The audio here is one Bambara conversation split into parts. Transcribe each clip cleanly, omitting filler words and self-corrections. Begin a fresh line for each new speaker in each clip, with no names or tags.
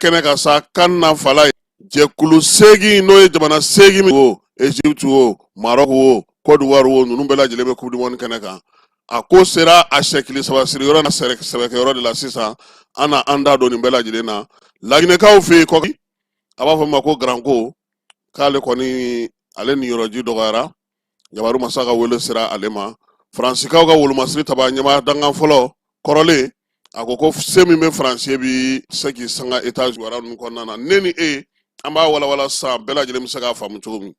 Kɛnɛ kan sa CAN na fala ye jɛkulu 8, n'o ye jamana 8 o, Egypte o, Maroc o, Côte d'Ivoire o, ninnu bɛɛ lajɛlen bɛ Coupe du monde kɛnɛ kan. A ko sera a sɛkili saba siri yɔrɔ na, sɛbɛkɛyɔrɔ de la sisan. An na an da don nin bɛɛ lajɛlen na. Laginɛkaw fɛ yen kɔ, a b'a fɔ ma ko garanko, k'ale kɔni ale niyɔrɔji dɔgɔyara. Jabaru masa ka wele sera ale ma. Faransikaw ka wolomasiri taba ɲɛmaa dankan fɔlɔ kɔrɔlen, a ko ko se min bɛ Faransi bi se k'i sanga Etats wara ninnu kɔnɔna na. Ne ni e, an b'a walawala sisan, bɛɛ lajɛlen bɛ se k'a faamu cogo min.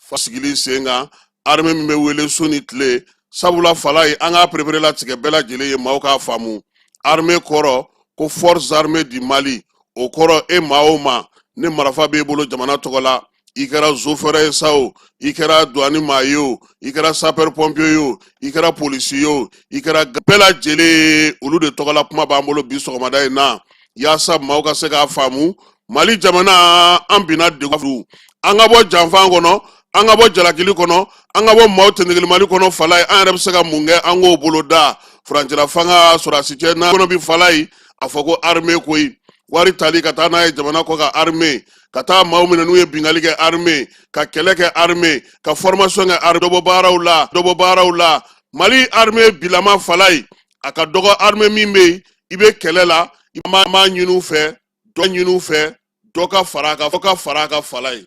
Fa sigili sen kan, armée min bɛ wele su ni tile, sabula fala ye an k'a perepere latigɛ bɛɛ lajɛlen ye, maaw k'a faamu. Armée kɔrɔ ko Forces armées du Mali. O kɔrɔ, e maa o maa ni marifa b'e bolo jamana tɔgɔ la, i kɛra zofɛrɛ ye sa o, i kɛra duwani maa ye o, i kɛra sapeur pompier ye o, i kɛra polisi ye o, i kɛra bɛɛ lajɛlen, olu de tɔgɔla kuma b'an bolo bi sɔgɔmada in na, yaasa maaw ka se k'a faamu. Mali jamana, an binna degun, an ka bɔ janfan kɔnɔ, an ka bɔ jalakili kɔnɔ, an ka bɔ maaw tɛnɛgɛlimali kɔnɔ. Fala ye, an yɛrɛ bɛ se ka mun kɛ? An k'o bolo da furancɛla fanga sɔrɔdasi cɛ n'a kɔnɔ bi. Fala ye, a fɔ ko armée koyi, wari tali ka taa n'a ye jamana kɔ ka armée, ka taa maaw minɛ n'u ye binkanni kɛ armée, ka kɛlɛ kɛ armée, ka formation kɛ armée, dɔbɔ baaraw la, dɔbɔ baaraw la. Mali armée bilama, fala ye, a ka dɔgɔ. Armée min bɛ yen, i bɛ kɛlɛ la, i b'a ɲini u fɛ, dɔ ɲini u fɛ, dɔ ka fara a kan, dɔ ka fara a kan. Fala ye,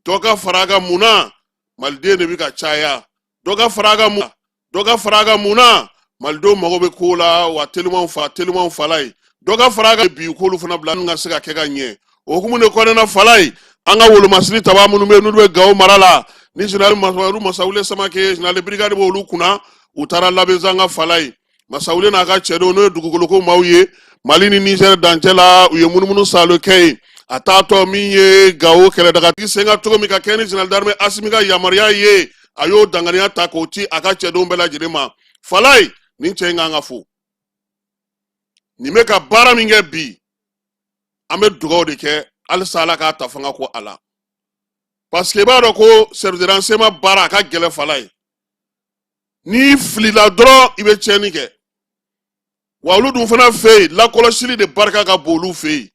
dɔ ka fara a kan. Mun na? Maliden de bɛ ka caya. Dɔ ka fara a kan mun? Dɔ ka fara a kan mun na? Malidenw mago bɛ ko la wa telimanw fa telimanw. Fala ye, dɔ ka fara a kan bi, k'olu fana bila ka se ka kɛ ka ɲɛ. O hukumu de kɔnɔna na, fala ye, an ka wolomasiri taba minnu bɛ yen, n'olu bɛ Gawo mara la, ni général Mamadu Masawule Samake, général de brigade b'olu kunna, u taara Labezanga. Fala ye, Masawule n'a ka cɛdenw, n'o ye dugukoloko maaw ye, Mali ni Nizɛri dancɛ la, u ye munumunu salo kɛ yen. A taatɔ min ye Gawo kɛlɛdagatigi sen ka cogo min ka kɛ ni général d'armée Asimi ka yamaruya ye, a y'o danganiya ta k'o ci a ka cɛdenw bɛɛ lajɛlen ma. Falaye, nin cɛ in kan ka fo. Nin bɛ ka baara min kɛ bi, an bɛ dugawu de kɛ halisa, Ala k'a ta fanga ko a la, parce que i b'a dɔn ko service de renseignement baara a ka gɛlɛn. Falaye, n'i filila dɔrɔn, i bɛ tiɲɛni kɛ. Wa olu dun fana fɛ yen, lakɔlɔsili de barika ka bon olu fɛ yen.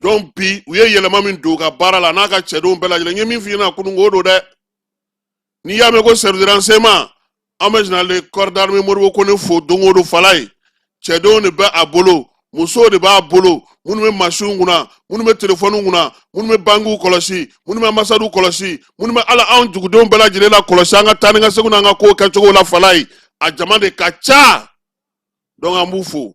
Donc bi, u ye yɛlɛma min don u ka baara la n'a ka cɛdenw bɛɛ lajɛlen, n ye min f'i ɲɛna kunun, o don dɛ. N'i y'a mɛn ko service de renseignement, an bɛ général de corps d'armée Modibo Kone fo don o don. Fala ye, cɛdenw de bɛ a bolo, musow de b'a bolo, minnu bɛ masinw kunna, minnu bɛ telefɔniw kunna, minnu bɛ bankiw kɔlɔsi, minnu bɛ ambasadiw kɔlɔsi, minnu bɛ ala anw dugudenw bɛɛ lajɛlen la kɔlɔsi an ka taa ni ka segin n'an ka kow kɛcogo la. Fala ye, a jama de ka ca. Donc an b'u fo.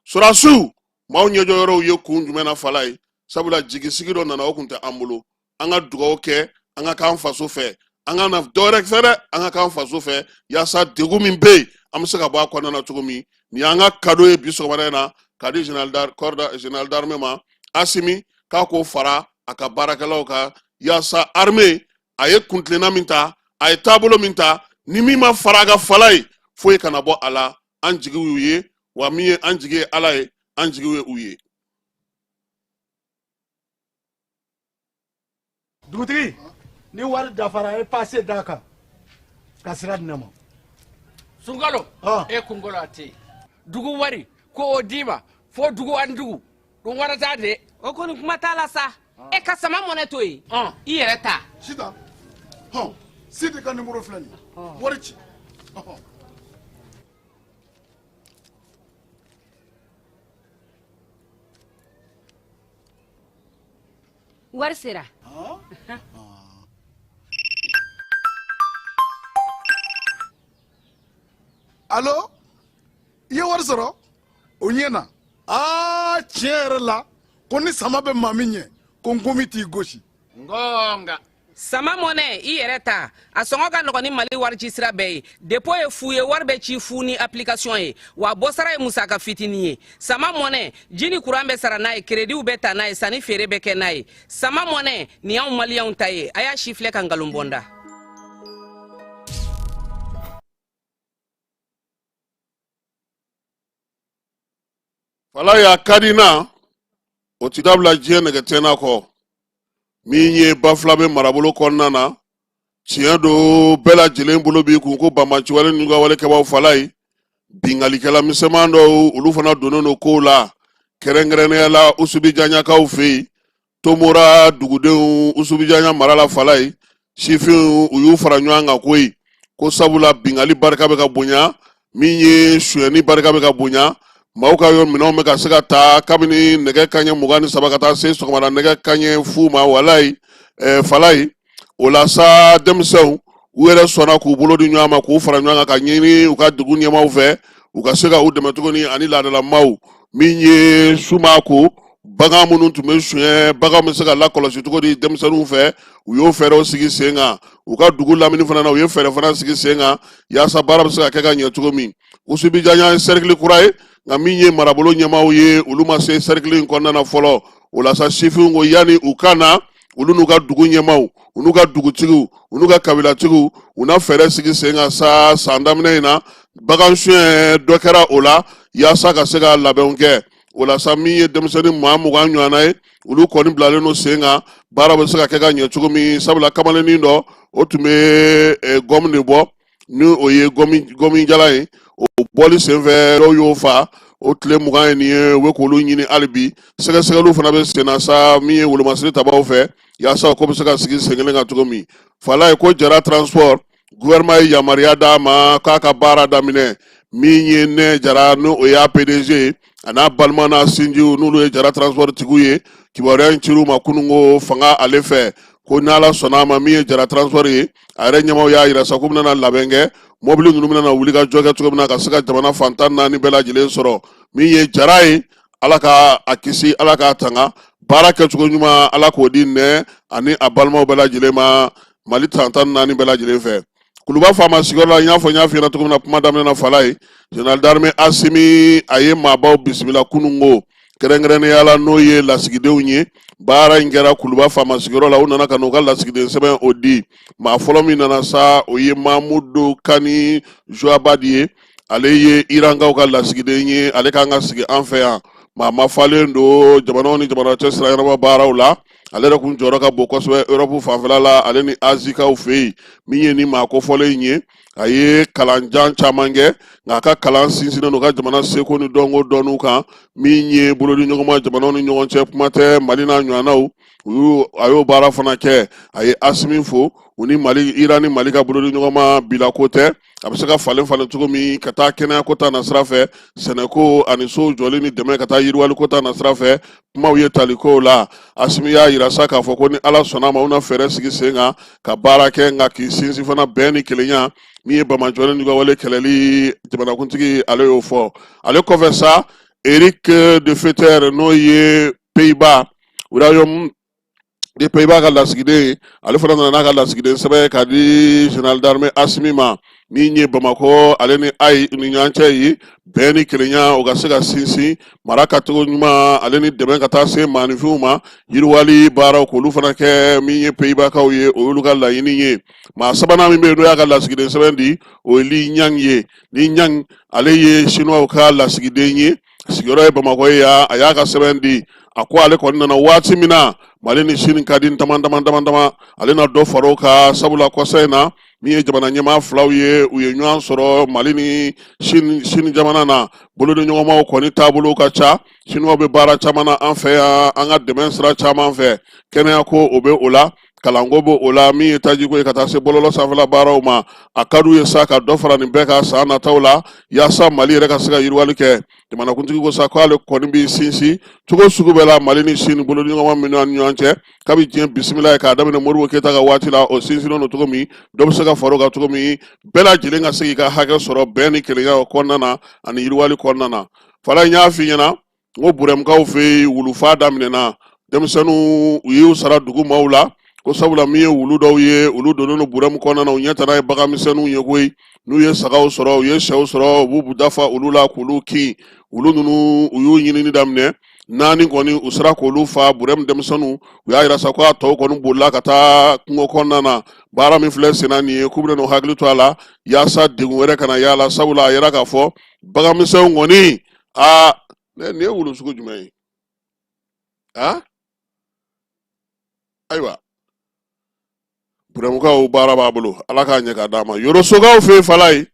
Sɔrɔdasiw, maaw ɲɛjɔ yɔrɔw ye kun jumɛn na? Fala ye, sabula jigisigi dɔ nana, o kun tɛ an bolo. An ka dugawu kɛ, an ka k'an faso fɛ, an ka na dɔwɛrɛ fɛ dɛ, an ka k'an faso fɛ, yaasa degun min bɛ yen, an bɛ se ka bɔ a kɔnɔna na cogo min. Nin y'an ka cadeau ye bi sɔgɔmada in na k'a di général d'armée ma Asimi, k'a k'o fara a ka baarakɛlaw kan, yaasa armée a ye kuntilenna min ta, a ye taabolo min ta, ni min ma fara a ka, fala ye, foyi kana bɔ a la. An jigi y'u ye, wa min ye an jigi ye Ala ye, an jigi ye u ye.
Dugutigi, ni wari dafara, e pase d'a kan ka sira di ne ma.
Sunkalo e kunkolo a tɛ yen. Dugu wari ko o d'i ma fo dugu ani dugu ɗum waɗata de.
O kɔni, kuma t'a la sa. E ka sama mɔnɛ to yen, i yɛrɛ ta.
Sitan, hɔn, Sidi ka nimoro filɛ nin ye, wari ci.
Wari sera.
Alo, i ye wari sɔrɔ, o ɲɛna. Aa, tiɲɛ yɛrɛ la, ko ni sama bɛ maa min ɲɛ, ko nkomi t'i gosi.
Ngonga.
Sama mɔnɛ, i yɛrɛ ta, a sɔngɔ ka nɔgɔn ni Mali wari ci sira bɛɛ ye. Dépôt ye fu ye, wari bɛ ci fu ni application ye, wa bɔsara ye musaka fitinin ye. Sama mɔnɛ, ji ni kuran bɛ sara n'a ye, créditw bɛ ta n'a ye, sanni feere bɛ kɛ n'a ye. Sama mɔnɛ, nin y'anw maliyɛnw ta ye. A y'a si filɛ ka nkalon bɔnda.
Falaye, a ka di na, o ti dabila diɲɛ nɛgɛ tɛna kɔ. Min ye Bafulabe marabolo kɔnɔna na, tiɲɛ don, bɛɛ lajɛlen bolo b'i kun ko banbaanciwale n'u ka walekɛbaw. Falaye, binkalikɛla misɛnman dɔw, olu fana donnen don kow la, kɛrɛnkɛrɛnnenya la Usubijanyakaw fɛ yen, Tomora dugudenw, Usubijanya mara la. Falaye, sifinw, u y'u fara ɲɔgɔn kan koyi, ko sabula binkanni barika bɛ ka bonya, min ye sonyɛni barika bɛ ka bonya, maaw ka yɔrɔ minɛnw bɛ ka se ka ta kabini nɛgɛ kanɲɛ 23 ka taa se sɔgɔmada nɛgɛ kanɲɛ 0 ma. Walayi, Falaye, o la sa, denmisɛnw, u yɛrɛ sɔnna k'u bolo di ɲɔgɔn ma, k'u fara ɲɔgɔn kan ka ɲini u ka dugu ɲɛmaaw fɛ, u ka se ka u dɛmɛ tuguni ani laadalamaw. Min ye suma ko bagan minnu tun bɛ suɲɛ, bagan bɛ se ka lakɔlɔsi cogo di denmisɛnninw fɛ, u y'o fɛɛrɛw sigi sen kan. U ka dugu lamini fana na, u ye fɛɛrɛ fana sigi sen kan yaasa baara bɛ se ka kɛ ka ɲɛ cogo min. Usubijanya ye sɛrikili kura ye, nka min ye marabolo ɲɛmaaw ye, olu ma se sɛrikili in kɔnɔna na fɔlɔ. O la sa, sifinw ko yanni u ka na, olu n'u ka dugu ɲɛmaaw, u n'u ka dugutigiw, u n'u ka kabilatigiw, u na fɛɛrɛ sigi sen kan sa. San daminɛ in na, bagan suɲɛ dɔ kɛra o la, yaasa ka se ka labɛnw kɛ. O la sa, min ye denmisɛnnin maa 20 ɲɔgɔnna ye, olu kɔni bilalen don sen kan, baara bɛ se ka kɛ ka ɲɛ cogo min, sabula kamalennin dɔ, o tun bɛ gɔmi de bɔ, ni o ye gɔmi jalan ye. O bɔli senfɛ, dɔw y'o fa. O tile 20 ye nin ye, u bɛ k'olu ɲini hali bi. Sɛgɛsɛgɛliw fana bɛ sen na sa, min ye wolomasiri tabaw fɛ, yaasa o ko bɛ se ka sigi sen kelen kan cogo min. Falaye, ko Jara Transport, gouvernement ye yamaruya d'a ma k'a ka baara daminɛ. Min ye ne Jara, n'o o y'a PDG ye, a n'a balima n'a sinjiw, n'olu ye Jara Transport tigiw ye, kibaruya in cir'u ma kununko fanga ale fɛ, ko n'Ala sɔnna a ma, min ye Jara Transport ye, a yɛrɛ ɲɛmaaw y'a yira sa k'u bɛna labɛn kɛ, mɔbili ninnu bɛna wuli ka jɔ kɛ cogo min na ka se ka jamana fan 14 bɛɛ lajɛlen sɔrɔ. Min ye Jara ye, Ala ka a kisi, Ala k'a tanga, baara kɛcogo ɲuman, Ala k'o di nɛ ani a balimaw bɛɛ lajɛlen ma Mali fan 14 bɛɛ lajɛlen fɛ. Kuluba faama sigiyɔrɔ la, n y'a fɔ, n y'a f'i ɲɛna cogo min na kuma daminɛ na, Falaye, général d'armée Asimi, a ye maabaw bisimila kununko, kɛrɛnkɛrɛnnenya la n'o ye lasigidenw ye. Baara in kɛra Kuluba faama sigiyɔrɔ la. U nana ka n'u ka lasigiden sɛbɛn o di. Maa fɔlɔ min nana sa, o ye Mamudu Kani Joabadi ye. Ale ye Irankaw ka lasigiden ye, ale kan ka sigi an fɛ yan. Maa mafalen don jamanaw ni jamana cɛ sira ɲɛnabɔ baaraw la. Ale yɛrɛ kun jɔyɔrɔ ka bon kosɛbɛ Europe fanfɛla la, ale ni Azikaw fɛ yen. Min ye ni maa kofɔlen in ye, a ye kalanjan caman kɛ, nka a ka kalan sinsinnen don ka jamana seko ni dɔnko dɔnniw kan. Min ye bolodi ɲɔgɔnma jamanaw ni ɲɔgɔn cɛ, kuma tɛ Mali n'a ɲɔgɔnnaw, a y'o baara fana kɛ. A ye Asimi fo, u ni Mali, Iran ni Mali ka bolodi ɲɔgɔnma bila ko tɛ, a bɛ se ka falen falen cogo min ka taa kɛnɛya ko ta na sira fɛ, sɛnɛko ani sow jɔli ni dɛmɛ ka taa yiriwali ko ta na sira fɛ. Kumaw ye talikow la. Asimi y'a yira sa k'a fɔ ko ni Ala sɔnna a ma, u na fɛɛrɛ sigi sen kan ka baara kɛ, nka k'i sinsin fana bɛn ni kelenya. Min ye banbaanciwale ni wale kɛlɛli, jamanakuntigi ale y'o fɔ. Ale kɔfɛ sa, Eric de Feter, n'o ye Pays-Bas, Royaume de Pays-Bas ka lasigiden ye, ale fana nana n'a ka lasigiden sɛbɛn ka di général d'armée Asimi ma. Min ye Bamakɔ ale ni ayi ni ɲɔgɔn cɛ ye, bɛn ni kelenya, o ka se ka sinsin, mara ka cogo ɲuman, ale ni dɛmɛ ka taa se maaninfinw ma, yiriwali baaraw k'olu fana kɛ. Min ye Pays-Bas-kaw ye, o y'olu ka laɲini ye. Maa sabanan min bɛ yen, n'o y'a ka lasigiden sɛbɛn di, o ye Li Ɲang ye. Li Ɲang, ale ye Sinuwaw ka lasigiden ye, sigiyɔrɔ ye Bamakɔ ye yan. A y'a ka sɛbɛn di. A ko ale kɔni nana waati min na, Mali ni Sini ka di dama dama dama dama, ale na dɔ fara o kan, sabula kɔsa in na, min ye jamana ɲɛmaa filaw ye, u ye ɲɔgɔn sɔrɔ Mali ni Sini jamana na. Bolodiɲɔgɔnmaw kɔni taabolo ka ca. Sinuwaw bɛ baara caman na an fɛ yan, an ka dɛmɛ sira caman fɛ, kɛnɛya ko o bɛ o la, kalanko b'o o la, min ye tajiko ye, ka taa se bɔlɔlɔ sanfɛla baaraw ma. A ka d'u ye sa ka dɔ fara nin bɛɛ kan san nataw la, yaasa Mali yɛrɛ ka se ka yiriwali kɛ. Jamanakuntigi ko sa k'ale kɔni b'i sinsin cogo sugu bɛɛ la Mali ni Sini bolodiɲɔgɔnma minnu ni ɲɔgɔn cɛ, kabi diɲɛ bisimila ye k'a daminɛ Modibo Keyita ka waati la, o sinsinnen don cogo min, dɔ bɛ se ka far'o kan cogo min, bɛɛ lajɛlen ka se k'i ka hakɛ sɔrɔ bɛn ni kelenya o kɔnɔna na ani yiriwali kɔnɔna na. Fala, n y'a f'i ɲɛna n ko Burɛmukaw fɛ yen, wulufa daminɛna. Denmisɛnninw, u y'u sara dugu maaw la ko sabula min ye wulu dɔw ye, olu donnen don Burɛmu kɔnɔna na, u ɲɛ tana ye bagan misɛnninw ye koyi. N'u ye sagaw sɔrɔ, u ye sɛw sɔrɔ, u b'u dafa olu la k'olu kin. Wulu ninnu, u y'u ɲinini daminɛ. Naani kɔni, u sera k'olu fa. Burɛmu denmisɛnninw, u y'a yira sa ko a tɔw kɔni bolila ka taa kungo kɔnɔna na. Baara min filɛ senna nin ye, k'u bɛna n'u hakili to a la yaasa degun wɛrɛ kana y'a la, sabula a yira k'a fɔ baganmisɛnw kɔni aa Ne nin ye wulu sugu jumɛn ye? A ayiwa, Burɛmukaw, baara b'a bolo, Ala k'a ɲɛ k'a d'a ma. Yorosokaw fɛ yen, Falaye,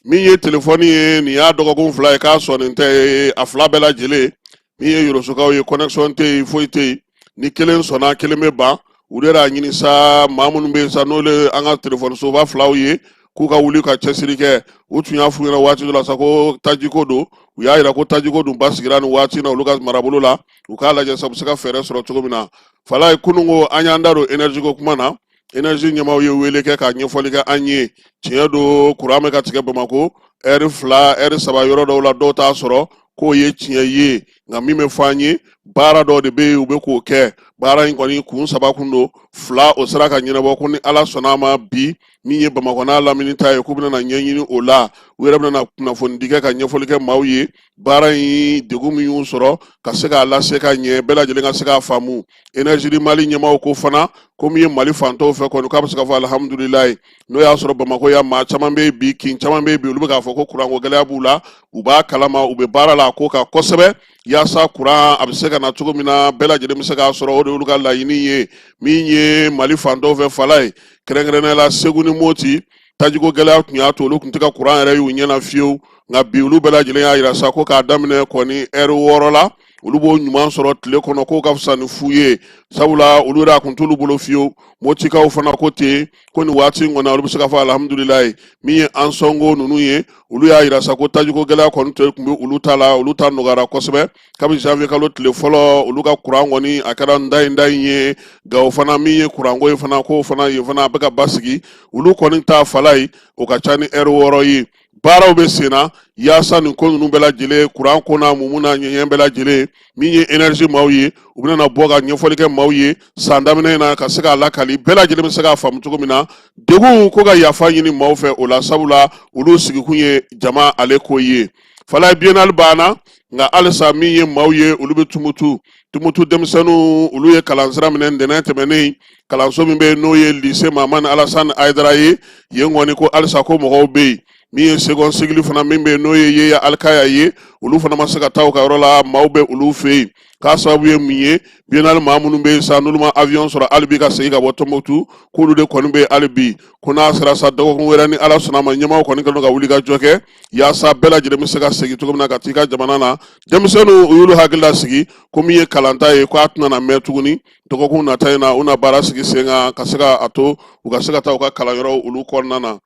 min ye telefɔni ye, nin y'a dɔgɔkun 2 ye k'a sɔnnen tɛ a fila bɛɛ lajɛlen. Min ye Yorosokaw ye, connexion tɛ yen, foyi tɛ yen. Ni kelen sɔnna, kelen bɛ ban. U de y'a ɲini sa, maa minnu bɛ yen sa, n'olu ye an ka telefɔni soba filaw ye, k'u ka wuli ka cɛsiri kɛ. U tun y'a f'u ɲɛna waati dɔ la sa ko tajiko don. U y'a yira ko tajiko dun basigira nin waati in na olu ka marabolo la. U k'a lajɛ sa, u bɛ se ka fɛɛrɛ sɔrɔ cogo min na. Falaye, kunun ko an y'an da don énergie ko kuma na. Énergie ɲɛmaaw ye wele kɛ ka ɲɛfɔli kɛ an ye. Tiɲɛ don, kuran bɛ ka tigɛ Bamakɔ ɛri 2, ɛri 3, yɔrɔ dɔw la dɔw t'a sɔrɔ, k'o ye tiɲɛ ye. Nka min bɛ fɔ an ye, baara dɔw de bɛ yen, u bɛ k'o kɛ. Baara in kɔni kun saba kun don, fila o sera ka ɲɛnabɔ. Ko ni Ala sɔnna a ma, bi min ye Bamakɔ n'a lamini ta ye, k'u bɛna ɲɛɲini o la. U yɛrɛ bɛna kunnafonidi kɛ ka ɲɛfɔli kɛ maaw ye, baara in degun min y'u sɔrɔ, ka se k'a lase ka ɲɛ, bɛɛ lajɛlen ka se k'a faamu. Énergie du Mali ɲɛmaaw ko fana ko min ye Mali fantɔw fɛ kɔni, k'a bɛ se ka fɔ alihamudulilayi. N'o y'a sɔrɔ Bamakɔ yan, maa caman bɛ yen bi, kin caman bɛ yen bi, olu bɛ k'a fɔ ko kuranko gɛlɛya b'u la. U b'a kalama, u bɛ baara la a ko kan kosɛbɛ, yaasa kuran a bɛ se ka na cogo min na, bɛɛ lajɛlen bɛ se k'a sɔrɔ. O de y'olu ka laɲini ye. Min ye Mali fantɔw fɛ, Falaye, kɛrɛnkɛrɛnnenya la Segu ni Moti, tajiko gɛlɛya tun y'a to olu tun tɛ ka kuran yɛrɛ y'u ɲɛna fiyewu. Nka bi, olu bɛɛ lajɛlen y'a yira sa ko k'a daminɛ kɔni ɛri 6 la, olu b'o ɲuman sɔrɔ tile kɔnɔ, k'o ka fisa ni fu ye, sabula olu yɛrɛ a kun t'olu bolo fiyewu. Motikaw fana ko ten ko nin waati in kɔni, olu bɛ se k'a fɔ alihamudulilayi. Min ye Ansɔngo ninnu ye, olu y'a yira sa ko tajiko gɛlɛya kɔni tun bɛ olu ta la, olu ta nɔgɔyara kosɛbɛ kabi janvier kalo tile fɔlɔ. Olu ka kuran kɔni a kɛra n da in da in ye. Gawo fana, min ye kuranko ye fana, k'o fana yen fana a bɛ ka basigi. Olu kɔni ta, Falaye, o ka ca ni ɛri 6 ye. Baaraw bɛ sen na yaasa nin ko ninnu bɛɛ lajɛlen, kuran ko n'a mumu n'a ɲɛɲɛ bɛɛ lajɛlen. Min ye énergie maaw ye, u bɛna bɔ ka ɲɛfɔli kɛ maaw ye san daminɛ in na, ka se k'a lakali, bɛɛ lajɛlen bɛ se k'a faamu cogo min na. Degun ko ka yafa ɲini maaw fɛ o la, sabula olu sigikun ye jama ale ko ye. Falaye, biennale banna, nka halisa min ye maaw ye, olu bɛ Tumutu. Tumutu denmisɛnninw, olu ye kalansira minɛ ntɛnɛn tɛmɛnen. Kalanso min bɛ yen, n'o ye lycée Mamani Alasani Hayidara ye, yen kɔni ko halisa ko mɔgɔw bɛ yen. Min ye second cycle fana min bɛ yen, n'o ye Yeya Alikaya ye, olu fana ma se ka taa u ka yɔrɔ la, maaw bɛ olu fɛ yen. K'a sababu ye mun ye? Biennale maa minnu bɛ yen sa, n'olu ma avion sɔrɔ hali bi ka segin ka bɔ Tɔnbukutu, k'olu de kɔni bɛ yen hali bi. Ko n'a sera sa dɔgɔkun wɛrɛ, ni Ala sɔnna a ma, ɲɛmaaw kɔni kɛlen don ka wuli ka jɔ kɛ yaasa bɛɛ lajɛlen bɛ se ka segin cogo min na ka t'i ka jamana na. Denmisɛnninw, u y'olu hakili lasigi ko min ye kalanta ye, ko a tɛna na mɛn tuguni. Dɔgɔkun nata in na, u na baara sigi sen kan ka se ka a to u ka se ka taa u ka kalanyɔrɔw olu kɔnɔna na.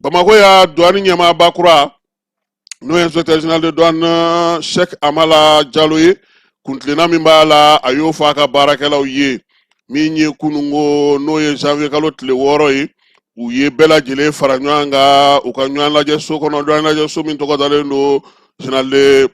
Bamakɔ ya douane ɲɛmaaba kura, n'o ye inspecteur général de douane Cheikh Amala Jalo ye, kuntilenna min b'a la, a y'o fɔ a ka baarakɛlaw ye. Min ye kununko, n'o ye janvier kalo tile 6 ye, u ye bɛɛ lajɛlen fara ɲɔgɔn kan u ka ɲɔgɔn lajɛ so kɔnɔ, ɲɔgɔn lajɛ so min tɔgɔ dalen don général de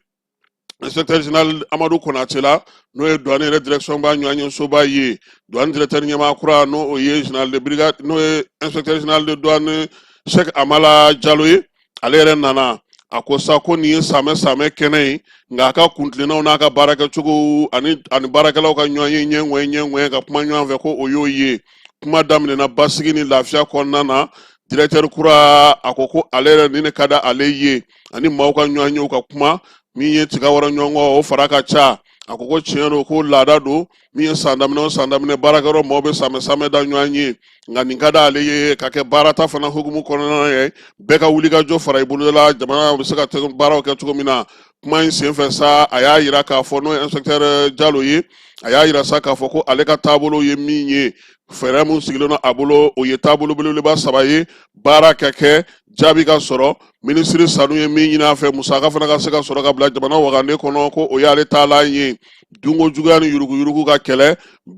inspecteur général Amadu Konate la, n'o ye douane yɛrɛ direction ba ɲɔgɔn soba ye. Douane directeur ɲɛmaa kura, n'o o ye général de brigade, n'o ye inspecteur général de douane Cheikh Amala Jalo ye, ale yɛrɛ nana. A ko sa ko nin ye samɛ samɛ kɛnɛ ye, nka a ka kuntilennaw n'a ka baarakɛcogo ani baarakɛlaw ka ɲɔgɔn ye ɲɛŋɔye ɲɛŋɔye ka kuma ɲɔgɔn fɛ, ko o y'o ye. Kuma daminɛna basigi ni lafiya kɔnɔna na. Directeur kura, a ko ko ale yɛrɛ nin de ka di ale ye, ani maaw ka ɲɔgɔn ye, u ka kuma. Min ye tiga wɔrɔ ɲɔgɔn kɔ, o fara ka ca. A ko ko tiɲɛ don, ko laada don, min ye san daminɛ o san daminɛ, baarakɛyɔrɔ maaw bɛ samɛ samɛ da ɲɔgɔn ye, nka nin ka d'ale ye ka kɛ baarata fana hukumu kɔnɔna ye, bɛɛ ka wuli ka jɔ fara i bolo la, jamana bɛ se ka baaraw kɛ cogo min na. Kuma in senfɛ sa, a y'a yira k'a fɔ, n'o ye inspecteur Jalo ye, a y'a yira sa k'a fɔ ko ale ka taabolo ye min ye, fɛɛrɛ mun sigilen don a bolo, o ye taabolo belebeleba saba ye: baara ka kɛ, jaabi ka sɔrɔ, minisiri Sanu ye min ɲini a fɛ, musaka fana ka se ka sɔrɔ ka bila jamana wagande kɔnɔ, ko o y'ale taalan ye. Dunko juguya ni yuruguyurugu ka kɛlɛ,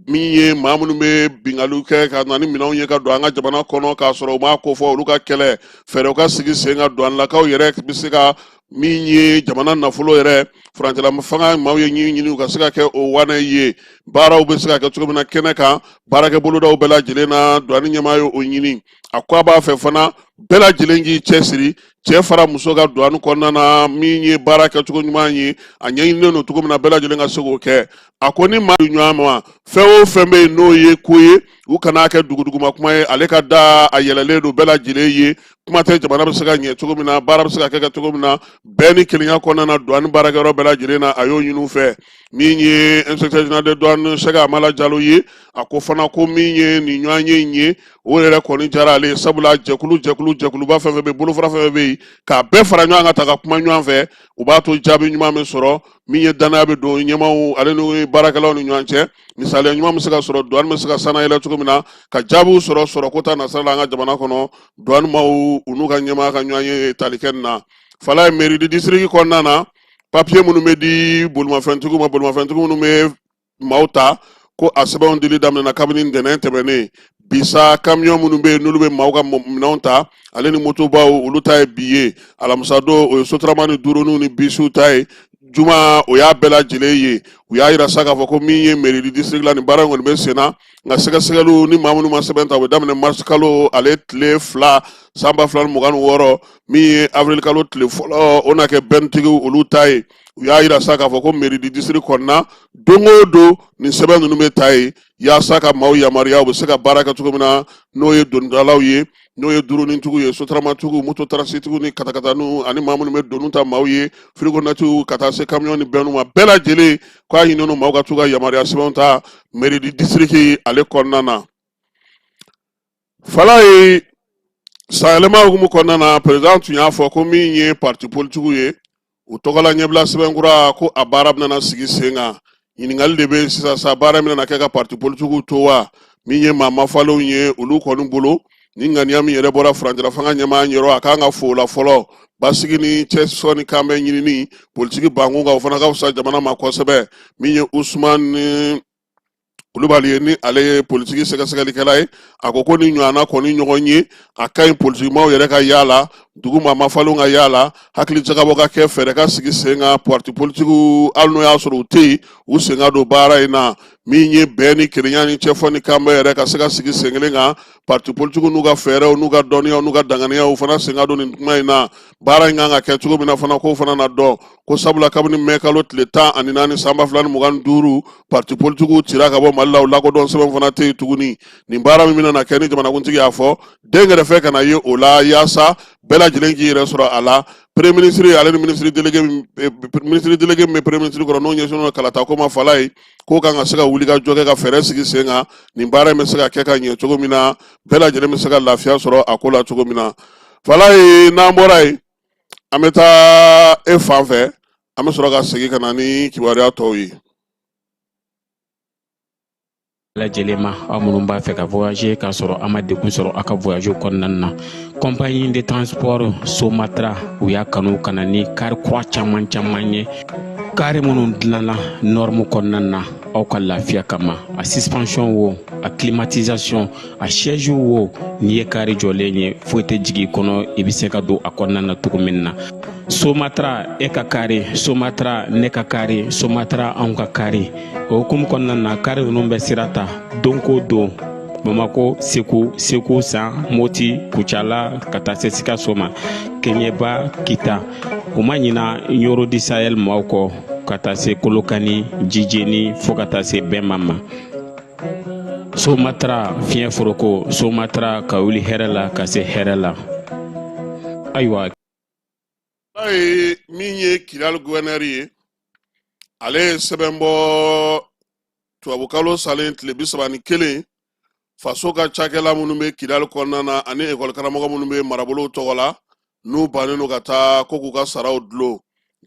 min ye maa minnu bɛ binkanniw kɛ ka na ni minɛnw ye ka don an ka jamana kɔnɔ k'a sɔrɔ u m'a kofɔ, olu ka kɛlɛ, fɛɛrɛw ka sigi sen kan, duwanilakaw yɛrɛ bɛ se ka min ye jamana nafolo yɛrɛ, furancɛla fanga maaw ye ɲini ɲini u ka se ka kɛ o wanɛ ye. Baaraw bɛ se ka kɛ cogo min na kɛnɛ kan, baarakɛ bolodaw bɛɛ lajɛlen na, douane ɲɛmaa ye o ɲini. A ko a b'a fɛ fana bɛɛ lajɛlen k'i cɛsiri, cɛ fara muso kan, douane kɔnɔna na, min ye baara kɛcogo ɲuman ye, a ɲɛɲininen don cogo min na, bɛɛ lajɛlen ka se k'o kɛ. A ko ni maa ɲɔgɔn ma, fɛn o fɛn bɛ yen n'o ye ko ye, u kan'a kɛ duguduguma kuma ye. Ale ka da a yɛlɛlen don bɛɛ lajɛlen ye. Kuma tɛ, jamana bɛ se ka ɲɛ cogo min na, baara bɛ se ka kɛ cogo min na, bɛɛ ni kelenya kɔnɔna na, douane baarakɛyɔrɔ bɛɛ lajɛlen na, a y'o ɲini u fɛ. Min ye inspecteur général de douane Sɛki Amala Jalo ye, a ko fana ko min ye nin ɲɔgɔnye in ye, o yɛrɛ kɔni diyara ale ye, sabula jɛkulu jɛkulu jɛkuluba fɛn fɛn bɛ, bolofara fɛn fɛn bɛ yen, k'a bɛɛ fara ɲɔgɔn kan ta ka kuma ɲɔgɔn fɛ, o b'a to jaabi ɲuman bɛ sɔrɔ. Min ye danaya bɛ don ɲɛmaaw ale ni baarakɛlaw ni ɲɔgɔn cɛ, misaliya ɲuman bɛ se ka sɔrɔ, douane bɛ se ka sanayɛlɛ cogo min na, ka jaabiw sɔrɔ sɔrɔko ta nasira la an ka jamana kɔnɔ. Douane maaw, u n'u ka ɲɛmaa ka ɲɔgɔn ye tali kɛ nin na. Falaye, mairie du district kɔnɔna na, papiye minnu bɛ di bolimafɛntigiw ma, bolimafɛntigiw minnu bɛ maaw ta, ko a sɛbɛnw dili daminɛna kabini ntɛnɛn tɛmɛnen. Bi sa, kamiyɔn minnu bɛ yen n'olu bɛ maaw ka minɛnw ta, ale ni motobaw, olu ta ye bi ye. Alamisa don, o ye sotarama ni duuruninw ni bisiw ta ye. Juma, o y'a bɛɛ lajɛlen ye. U y'a yira sa k'a fɔ ko min ye mairie du district la, nin baara in kɔni bɛ sen na, nka sɛgɛsɛgɛliw ni maa minnu ma sɛbɛn ta, o bɛ daminɛ mars kalo ale tile 2 san 2026. Min ye avril kalo tile fɔlɔ, o na kɛ bɛntigiw olu ta ye. U y'a yira sa k'a fɔ ko mairie du district kɔnɔna, don o don nin sɛbɛn ninnu bɛ ta yen, yaasa ka maaw yamaruya u bɛ se ka baara kɛ cogo min na, n'o ye donidalaw ye, n'o ye duurunintigiw ye, sotaramatigiw, moto taxitigiw ni katakataniw, ani maa minnu bɛ doniw ta maaw ye, firigonɛtiw, ka taa se kamiyɔn ni bɛnniw ma, bɛɛ lajɛlen k'a ɲininen don maaw ka t'u ka yamaruya sɛbɛnw ta mairie du district ale kɔnɔna na. Falaye, sanyɛlɛma hukumu kɔnɔna na, président tun y'a fɔ ko min ye parti politigiw ye, u tɔgɔla ɲɛbila sɛbɛnkura, ko a baara bɛna sigi sen kan. Ɲininkali de bɛ sisan sa, baara bɛna kɛ ka parti politigiw to wa? Min ye maa mafalenw ye, olu kɔni bolo, ni ŋaniya min yɛrɛ bɔra furancɛla fanga ɲɛmaa yɔrɔ, a kan ka fo o la fɔlɔ. Basigi ni cɛsɔn ni kanbɛn ɲinini politiki bankun kan, o fana ka fisa jamana ma kosɛbɛ. Min ye Usumani Kulubali ye, ni ale ye politiki sɛgɛsɛgɛlikɛla ye, a ko ko ni ɲɔgɔnna kɔni ɲɔgɔn ye, a ka ɲi politikimaw yɛrɛ ka y'a la, dugu maa mafalenw ka y'a la, hakili jagabɔ ka kɛ, fɛɛrɛ ka sigi sen kan, parti politikiw, hali n'o y'a sɔrɔ u tɛ yen, u sen ka don baara in na. Min ye bɛn ni kelenya ni cɛfɔ ni kanbɛn yɛrɛ ka se ka sigi sen kelen kan, parti politikiw n'u ka fɛɛrɛw n'u ka dɔnniyaw n'u ka danganiyaw fana sen ka don nin kuma in na. Baara in kan ka kɛ cogo min na fana, k'o fana na dɔn ko sabula kabini mɛ kalo tile 14 san 2025, parti politikiw cira ka bɔ Mali la, u lakodɔn sɛbɛn fana tɛ yen tuguni. Nin baara min bɛna kɛ, ni jamanakuntigi y'a fɔ, den kɛrɛfɛ kana ye o la, yaasa bɛɛ lajɛlen k'i yɛrɛ sɔrɔ a la. Premier ministre ale ni ministre délégué min bɛ premier ministre kɔrɔ, n'o ɲɛsinnen don kalata ko ma, Falaye, k'o kan ka se ka wuli ka jɔ kɛ ka fɛɛrɛ sigi sen kan, nin baara in bɛ se ka kɛ ka ɲɛ cogo min na, bɛɛ lajɛlen bɛ se ka lafiya sɔrɔ a ko la cogo min na. Falaye, n'an bɔra yen, an bɛ taa e fan fɛ, an bɛ sɔrɔ ka segin ka na ni kibaruya tɔw ye.
Lajɛlen ma, aw minnu b'a fɛ ka voyager k'a sɔrɔ a ma degun sɔrɔ aw ka voyage kɔnɔna na, compagnie de transport Somatra, u y'a kanu ka na ni kari kura caman caman ye, kari minnu dilanna norme kɔnɔna na aw ka lafiya kama. A suspension wo, a climatisation, a siège wo, n'i ye kari jɔlen ye, foyi tɛ jigin i kɔnɔ, i bɛ se ka don a kɔnɔna na cogo min na. Somatra, e ka kari Somatra, ne ka kari Somatra, anw ka kari. O hukumu kɔnɔna na, kari ninnu bɛ sira ta don ko don Bamako, Segu, Segu San, Moti, Kucala, ka taa se Sikaso ma, Keɲeba, Kita. U ma ɲina Ɲoro du Sahel maaw kɔ, ka taa se Kolokani, Jijeni, fo ka taa se Bɛnma ma. Somatra, fiɲɛ foroko Somatra, ka wuli hɛrɛ la ka se hɛrɛ la. Ayiwa.
Ye min ye Kidali gouverneur ye, ale ye sɛbɛn bɔ tubabukalo salen tile 31, faso ka cakɛla minnu bɛ Kidali kɔnɔna na ani ekɔli karamɔgɔ minnu bɛ marabolow tɔgɔ la, n'u bannen don ka taa, ko k'u ka saraw dulon.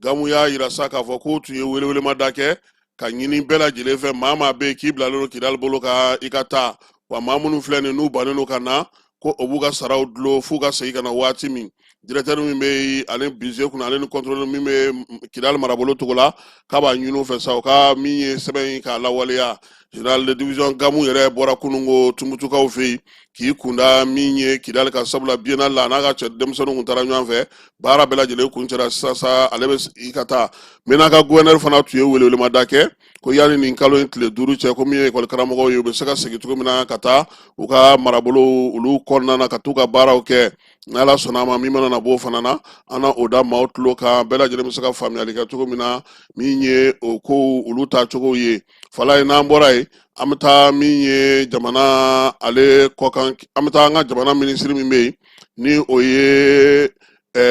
Gamu y'a yira sa k'a fɔ k'u tun ye welewelemada kɛ ka ɲini bɛɛ lajɛlen fɛ, maa maa bɛ yen k'i bilalen don Kidali bolo ka i ka taa, wa maa minnu filɛ nin, n'u bannen don ka na, ko o b'u ka saraw dulon f'u ka segin ka na waati min. Directeur min bɛ yen ale budget kunna, ale ni contrôleur min bɛ Kidali marabolo togo la, k'a b'a ɲini u fɛ sa, u ka min ye sɛbɛn in k'a lawaleya. Général de division Gamu yɛrɛ bɔra kunungo Tumutukaw fɛ yen k'i kunda min ye Kidali kan, sabula biennale la a n'a ka cɛ denmisɛnninw kun taara ɲɔgɔn fɛ. Baara bɛɛ lajɛlen kuncɛra sisan sa, ale bɛ i ka taa. Menaka gouverneur fana tun ye welewelemada kɛ ko yanni nin kalo in tile 5 cɛ, ko min ye ekɔli karamɔgɔw ye, u bɛ se ka segin cogo min na ka taa u ka marabolo olu kɔnɔna na ka t'u ka baaraw kɛ. N'Ala sɔnna a ma, min mana na b'o fana na, an na o da maaw tulo kan, bɛɛ lajɛlen bɛ se ka faamuyali kɛ cogo min na min ye o kow olu taacogo ye. Falaye, n'an bɔra yen, an bɛ taa min ye jamana ale kɔkan, an bɛ taa an ka jamana minisiri min bɛ yen, ni o ye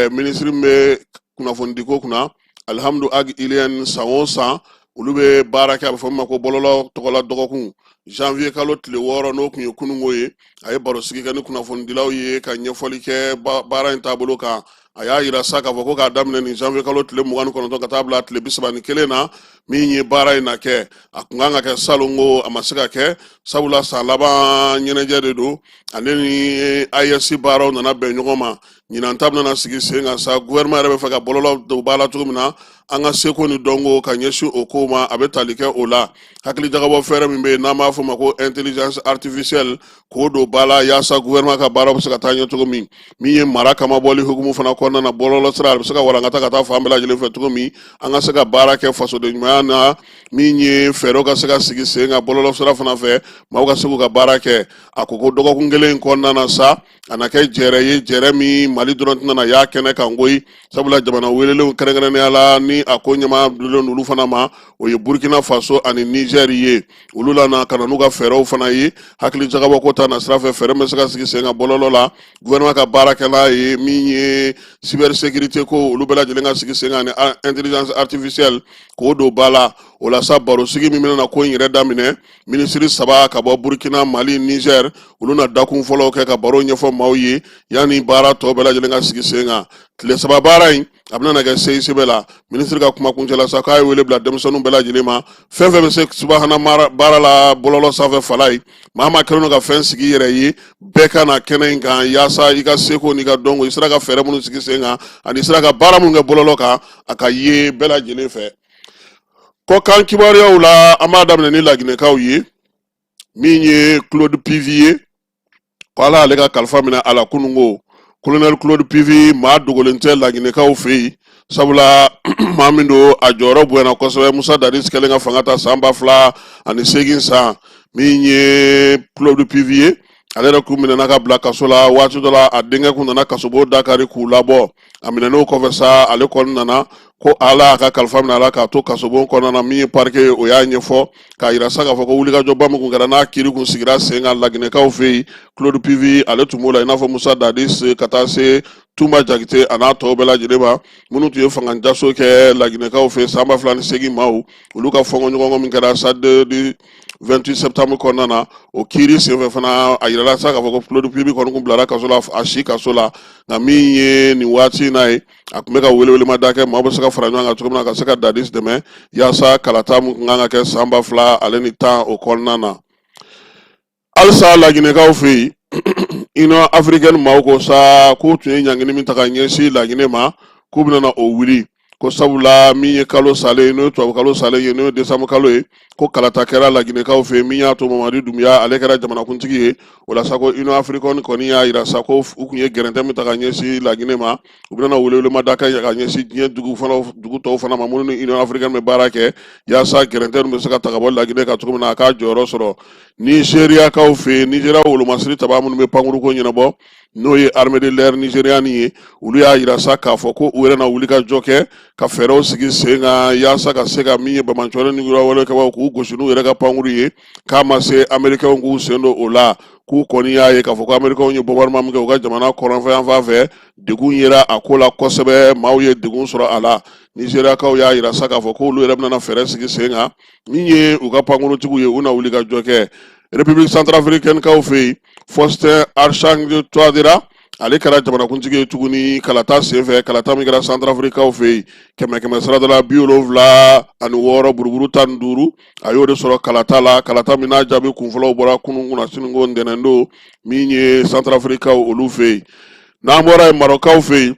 minisiri min bɛ kunnafonidiko kunna, Alihamudu Ag Iliyɛn. San o san olu bɛ baara kɛ, a bɛ fɔ min ma ko bɔlɔlɔ tɔgɔla dɔgɔkun. Janvier kalo tile 6, n'o tun ye kunungo ye, a ye barosigi kɛ ni kunnafonidilaw ye ka ɲɛfɔli kɛ baara in taabolo kan. A y'a yira sa k'a fɔ ko k'a daminɛ nin janvier kalo tile 29 ka taa bila tile 31 na, min ye baara in na kɛ, a kun kan ka kɛ salongo, a ma se ka kɛ, sabula san laban ɲɛnajɛ de don, ale ni AES baaraw nana bɛn ɲɔgɔn ma. Ɲinan ta bɛna sigi sen kan sa. Gouvernement yɛrɛ bɛ fɛ ka bɔlɔlɔ don ba la cogo min na, an ka seko ni dɔnko ka ɲɛsin o kow ma, a bɛ tali kɛ o la. Hakilijagabɔ fɛɛrɛ min bɛ yen n'an b'a fɔ o ma ko intelligence artificielle, k'o don ba la yaasa gouvernement ka baara bɛ se ka taa ɲɛ cogo min. Min ye mara kamabɔli hukumu fana kɔnɔna na, bɔlɔlɔ sira a bɛ se ka walankata ka taa fan bɛɛ lajɛlen fɛ cogo min, an ka se ka baara kɛ fasoden ɲumanya na. Min ye fɛɛrɛw ka se ka sigi sen kan bɔlɔlɔ sira fana fɛ, maaw ka se k'u ka baara kɛ. A ko ko dɔgɔkun kelen in kɔnɔna na sa, a na kɛ jɛrɛ ye, jɛrɛ min Mali dɔrɔn tɛna y'a kɛnɛ kan koyi, sabula jamana welelenw kɛrɛnkɛrɛnnenya la, ni a ko ɲɛmaa bilen olu fana ma, o ye Burkina Faso ani Niger ye. Olu la na ka na n'u ka fɛɛrɛw fana ye, hakili jagabɔ ko ta na sira fɛ, fɛɛrɛ bɛ se ka sigi sen kan bɔlɔlɔ la, gouvernement ka baara kɛ n'a ye. Min ye cybersécurité ko, olu bɛɛ lajɛlen ka sigi sen kan, ani intelligence artificielle k'o don ba la. O la sa, barosigi min bɛna na ko in yɛrɛ daminɛ, minisiri saba ka bɔ Burkina, Mali, Niger, olu na dakun fɔlɔw kɛ ka baro ɲɛfɔ maaw ye yanni baara tɔ bɛɛ lajɛlen ka sigi sen kan. Tile 3 baara in, a bɛna kɛ CICB la. Minisiri ka kuma kuncɛ la sa, k'a ye wele bila denmisɛnninw bɛɛ lajɛlen ma, fɛn fɛn bɛ se subahana baara la bɔlɔlɔ sanfɛ. Falaye, maa maa kɛlen don ka fɛn sigi i yɛrɛ ye, bɛɛ ka na kɛnɛ in kan yaasa i ka seko n'i ka dɔnko, i sera ka fɛɛrɛ minnu sigi sen kan ani i sera ka baara minnu kɛ bɔlɔlɔ kan, a ka ye bɛɛ lajɛlen fɛ. Kɔkan kibaruyaw la, an b'a daminɛ ni laginɛkaw ye. Min ye Claude Pivi ye, ko Ala ale ka kalifa minɛ a la kunungo. Colonel Claude Pivi, maa dogolen tɛ laginɛkaw fɛ yen, sabula maa min don, a jɔyɔrɔ bonyana kosɛbɛ Musa Dadis kɛlen ka fanga ta san 2008 san. Min ye Claude Pivi ye, ale yɛrɛ kun minɛna ka bila kaso la waati dɔ la, a denkɛ kun nana kasobon dakari k'u labɔ. A minɛn'o kɔfɛ sa, ale kɔni nana ko Ala y'a ka kalifa minɛ a la k'a to kasobon kɔnɔna na. Min ye parquet ye, o y'a ɲɛfɔ k'a yira sa k'a fɔ ko wulikajɔba min kun kɛra n'a kiiri kun sigira sen kan laginɛkaw fɛ yen, Claude Pivi ale tun b'o la, i n'a fɔ Musa Dadis ka taa se Tunba Jakite a n'a tɔw bɛɛ lajɛlen ma, minnu tun ye fanga jaso kɛ laginɛkaw fɛ san 2008 maaw, olu ka fɔnkɔɲɔgɔnkɔ min kɛra stade du 28 septembre kɔnɔna na. O kiiri senfɛ fana, a yirala sa k'a fɔ ko Claude Pivi kɔni kun bilara kaso la, a si kaso la. Nka min ye nin waati in na ye, a tun bɛ ka welewelemada kɛ, maaw bɛ se ka fara ɲɔgɔn kan cogo min na ka se ka Dadis dɛmɛ yaasa kalata min kun kan ka kɛ san 2010, o kɔnɔna na. Halisa laginɛkaw fɛ yen, Union africaine maaw ko sa k'u tun ye ɲangini min ta ka ɲɛsin Laginɛ ma, k'u bɛna na o wuli, ko sabula min ye kalo salen, n'o ye tubabu kalo salen ye, n'o ye décembre kalo ye, ko kalata kɛra laginɛkaw fɛ min y'a to Mamadi Dunbiya ale kɛra jamanakuntigi ye. O la sa, ko Union africaine kɔni y'a yira sa ko u tun ye gɛrɛntɛ min ta ka ɲɛsin Laginɛ ma, u bɛna welewelemada kɛ ka ɲɛsin diɲɛ dugu fana, dugu tɔw fana ma minnu ni Union africaine bɛ baara kɛ, yaasa gɛrɛntɛ bɛ se ka ta ka bɔ Laginɛ kan cogo min na, a k'a jɔyɔrɔ sɔrɔ. Nizeriyakaw fɛ yen, Nizeriya wolomasiri tabaa minnu bɛ pankuruko ɲɛnabɔ, n'o ye armée de l'air nigériane ye, olu y'a yira sa k'a fɔ ko u yɛrɛ na wuli ka jɔ kɛ ka fɛɛrɛw sigi sen kan yaasa ka se ka min ye banbaanciwale ni wale kɛbaaw k'u gosi n'u yɛrɛ ka pankuru ye, k'a ma se Américains k'u sen don o la. K'u kɔni y'a ye k'a fɔ ko Américains ye bombardement min kɛ u ka jamana kɔrɔnfɛ yanfan fɛ, degun yera a ko la kosɛbɛ, maaw ye degun sɔrɔ a la. Nizeriyakaw y'a yira sa k'a fɔ k'olu yɛrɛ bɛna fɛɛrɛ sigi sen kan, min ye u ka pankurutigiw ye, u na wuli ka jɔ kɛ. République centrafricaine kaw fɛ yen, Faustin Archange Touadéra ale kɛra jamanakuntigi ye tuguni kalata senfɛ, kalata min kɛra Centrafrique fɛ yen, kɛmɛ kɛmɛ sarada la 76 buruburu 15, a y'o de sɔrɔ kalata la. Kalata min n'a jaabi kunfɔlɔw bɔra kunun kunna siniko ntɛnɛn don, min ye Centrafrique olu fɛ yen. N'an bɔra yen, Marɔkaw fɛ yen,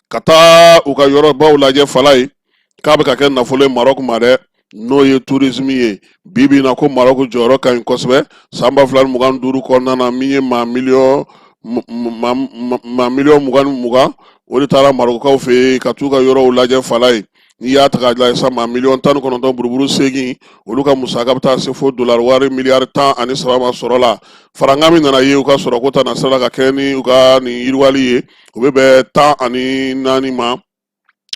ka taa u ka yɔrɔbaw lajɛ, Falaye, k'a bɛ ka kɛ nafolo ye Marɔku ma dɛ. N'o ye tourisme ye, bi bi in na ko Maroc jɔyɔrɔ ka ɲi kosɛbɛ. San 2025 kɔnɔna na, min ye maa miliyɔn 20 20, o de taara Marocaw fɛ yen ka t'u ka yɔrɔw lajɛ. Fala ye, n'i y'a ta k'a lajɛ sa, maa miliyɔn 19 buruburu 8, olu ka musaka bɛ taa se fo dolari wari miliyari 13 ma sɔrɔ la. Farankan min nana ye u ka sɔrɔko ta nasira la ka kɛ ni u ka nin yiriwali ye, o bɛ bɛn 14 ma.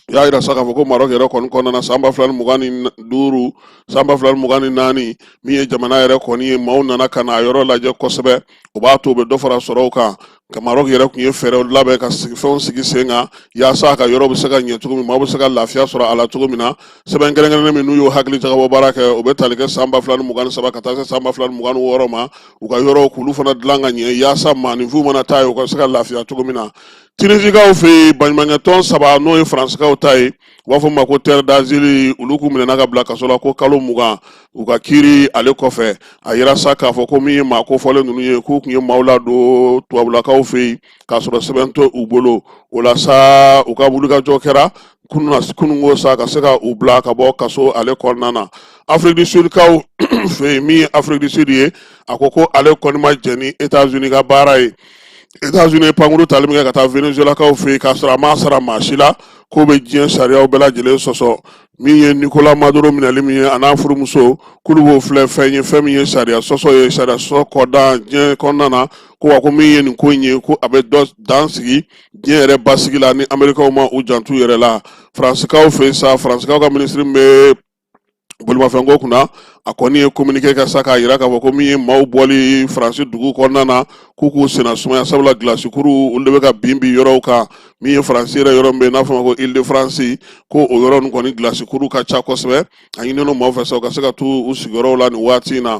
U y'a yira sa k'a fɔ ko Maroc yɛrɛ kɔni kɔnɔna na, san 2025, san 2024, min ye jamana yɛrɛ kɔni ye, maaw nana ka na a yɔrɔ lajɛ kosɛbɛ. O b'a to u bɛ dɔ fara sɔrɔw kan. Ka Maroc yɛrɛ tun ye fɛɛrɛw labɛn ka fɛnw sigi sen kan yaasa a ka yɔrɔ bɛ se ka ɲɛ cogo min, maaw bɛ se ka lafiya sɔrɔ a la cogo min na. Sɛbɛn kɛrɛnkɛrɛnnen min n'u y'o hakili jagabɔ baara kɛ, o bɛ tali kɛ san 2023 ka taa se san 2026 ma. U ka yɔrɔw k'olu fana dilan ka ɲɛ yaasa maaninfinw mana taa yen, u ka se ka lafiya cogo min na. Tunisikaw fɛ yen, baɲumankɛtɔn saba, n'o ye Faransikaw ta ye, u b'a fɔ ma ko Terre d'Asile, olu k'u minɛna ka bila kaso la ko kalo 20 u ka kiiri ale kɔfɛ. A yira sa k'a fɔ ko min ye maa kofɔlen ninnu ye, k'u tun ye maaw ladon tubabulakaw fɛ yen k'a sɔrɔ sɛbɛn tɛ u bolo. O la sa, u ka wulikajɔ kɛra kununko sa ka se ka u bila ka bɔ kaso ale kɔnɔna na. Afrique du Sud kaw fɛ yen, min ye Afrique du Sud ye, a ko ko ale kɔni ma jɛn ni États-Unis ka baara ye. États-Unis ye pankuru tali min kɛ ka taa Venezuelakaw fɛ yen k'a sɔrɔ a m'a sara maa si la, k'o bɛ diɲɛ sariyaw bɛɛ lajɛlen sɔsɔ. Min ye Nicolas Maduro minɛli min ye, a n'a furumuso, k'olu b'o filɛ fɛn ye, fɛn min ye sariya sɔsɔ ye, sariya sɔsɔ kɔdan diɲɛ kɔnɔna na. Ko wa ko min ye nin ko in ye, ko a bɛ dɔ dan sigi diɲɛ yɛrɛ basigi la ni Amerikaw ma u janto u yɛrɛ la. Faransikaw fɛ yen sa, Faransikaw ka minisiri min bɛ bolimafɛnko kunna, a kɔni ye communiqué kɛ sa k'a yira k'a fɔ ko min ye maaw bɔli Faransi dugu kɔnɔna na, k'u k'u senna sumaya, sabula gilasikuru olu de bɛ ka bin bin yɔrɔw kan. Min ye Faransi yɛrɛ yɔrɔ min bɛ yen n'a fɔ ma ko Ile de France, ko o yɔrɔ ninnu kɔni gilasikuru ka ca kosɛbɛ. A ɲininen maaw fɛ sa u ka se ka t'u sigiyɔrɔw la nin waati in na.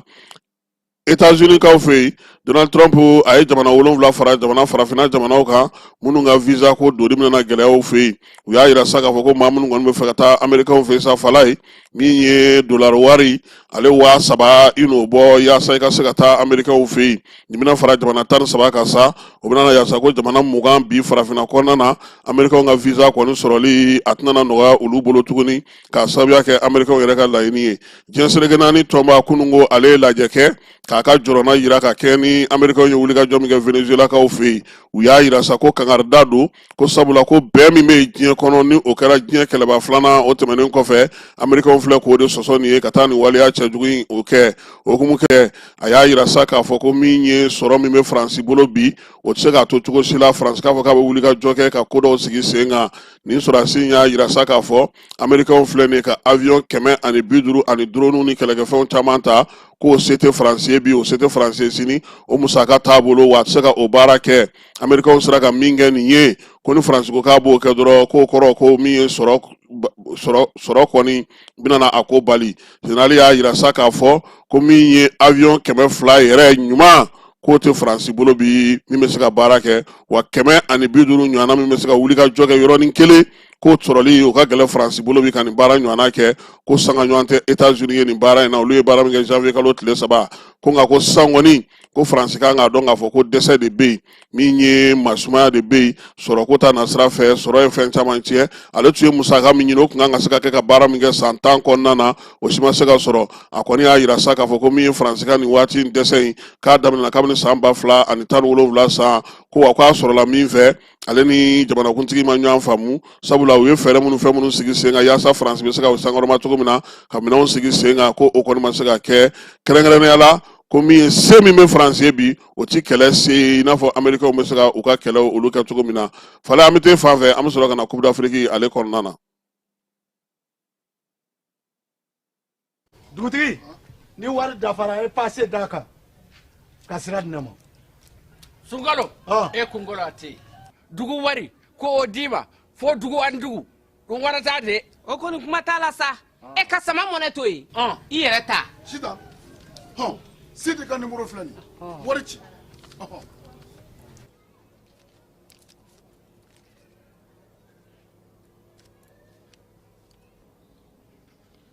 États-Unis kaw fɛ yen, Donald Trump a ye jamana 7 fara jamana farafinna jamanaw kan minnu ka visa ko donni bɛna gɛlɛya u fɛ yen. U y'a yira sa k'a fɔ ko maa minnu kɔni bɛ fɛ ka taa Américains fɛ yen sa, fala ye, min ye dollar wari ale 3000, i n'o bɔ yaasa i ka se ka taa Américains fɛ yen. Nin bɛna fara jamana 13 kan sa, o bɛna na yaasa ko jamana 20 bi farafinna kɔnɔna na, Américains ka visa kɔni sɔrɔli a tɛna nɔgɔya olu bolo tuguni, k'a sababuya kɛ Américains yɛrɛ ka laɲini ye. Diɲɛ seleke naani tɔnba, kununko ale ye lajɛ kɛ k'a ka jɔrɔna yira ka kɛ ni Américains ye wulikajɔ min kɛ Venezuelakaw fɛ yen. U y'a yira sa ko kangarida don, ko sabula ko bɛn min bɛ yen diɲɛ kɔnɔ, ni o kɛra diɲɛ kɛlɛba filanan o tɛmɛnen kɔfɛ, Américains filɛ k'o de sɔsɔ nin ye ka taa nin waleya cɛjugu in o kɛ. O hukumu kɛ, a y'a yira sa k'a fɔ ko min ye sɔrɔ min bɛ Faransi bolo bi, o tɛ se k'a to cogo si la Faransi k'a fɔ k'a bɛ wulikajɔ kɛ ka ko dɔw sigi sen kan. Nin sɔrɔdasi in y'a yira sa k'a fɔ Américains filɛ nin ye ka avion 150 ani drone ni kɛlɛkɛfɛnw caman ta, k'o se tɛ Faransi ye bi, o se tɛ Faransi ye sini, o musaka t'a bolo, wa a tɛ se ka o baara kɛ. Américains sera ka min kɛ nin ye, ko ni Faransi ko k'a b'o kɛ dɔrɔn, k'o kɔrɔ ko min ye sɔrɔ kɔni bɛna na a ko bali. Général y'a yira sa k'a fɔ ko min ye avion 200 yɛrɛ ɲuman, k'o tɛ Faransi bolo bi min bɛ se ka baara kɛ, wa 150 ɲɔgɔnna min bɛ se ka wuli ka jɔ kɛ yɔrɔnin kelen, k'o sɔrɔli o ka gɛlɛn Faransi bolo bi ka nin baara ɲɔgɔnna kɛ. Ko sanga ɲɔgɔn tɛ États-Unis ye nin baara in na, olu ye baara min kɛ janvier kalo tile 3. Ko nka ko sisan kɔni, ko Faransi kan k'a dɔn k'a fɔ ko dɛsɛ de bɛ yen, min ye masumaya de bɛ yen sɔrɔko ta nasira fɛ, sɔrɔ ye fɛn caman tiɲɛ. Ale tun ye musaka min ɲini, o tun kan ka se ka kɛ ka baara min kɛ san 10 kɔnɔna na, o si ma se ka sɔrɔ. A kɔni y'a yira sa k'a fɔ ko min ye Faransi ka nin waati in dɛsɛ in, k'a daminɛna kabini san 2017 san, ko wa k'a sɔrɔla min fɛ, ale ni jamanakuntigi ma ɲɔgɔn faamu, sabula u ye fɛɛrɛ minnu fɛn minnu sigi sen kan yaasa Faransi bɛ se ka sankɔrɔma cogo min na ka minɛnw sigi sen kan, ko o kɔni ma se ka kɛ. Kɛrɛnkɛrɛnnenya la, ko min ye se min bɛ Faransi ye bi, o ti kɛlɛ se i n'a fɔ Amerikɛnw bɛ se ka u ka kɛlɛw olu kɛ cogo min na. Fala, an bɛ t'e fan fɛ, an bɛ sɔrɔ ka na Coupe d'Afrique ale kɔnɔna na.
Dugutigi, ni wari dafara, e pase d'a kan ka sira di ne ma.
Sunkalo, e kunkolo a tɛ yen. Dugu wari ko o d'i ma fo dugu ani dugu, ɗum waɗata de.
O kɔni kuma t'a la sa, e ka sama mɔnɛ to yen, i yɛrɛ ta.
Sitan, hɔn, Sidi ka nimoro filɛ nin ye, wari ci.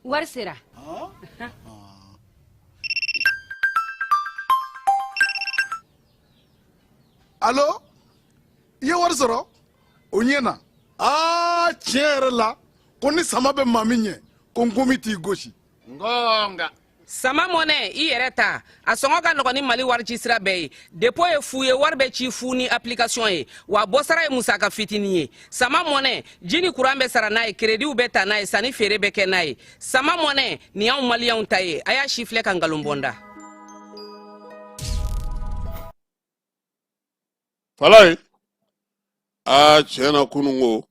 Wari sera.
Alo, i ye wari sɔrɔ, o ɲɛna. Aa, tiɲɛ yɛrɛ la, ko ni sama bɛ maa min ɲɛ, ko nkomi t'i gosi.
Gonga.
Sama Money, i yɛrɛ ta, a sɔngɔ ka nɔgɔn ni Mali warici sira bɛɛ ye. Dépôt ye fu ye, wari bɛ ci fu ni application ye, wa bɔsara ye musaka fitinin ye. Sama Money, ji ni kuran bɛ sara n'a ye, créditw bɛ ta n'a ye, sanni feere bɛ kɛ n'a ye. Sama Money, nin y'anw maliyɛnw ta ye. A y'a si filɛ ka nkalon bɔ n da.
Falaye, aa tiɲɛ na, kunun ko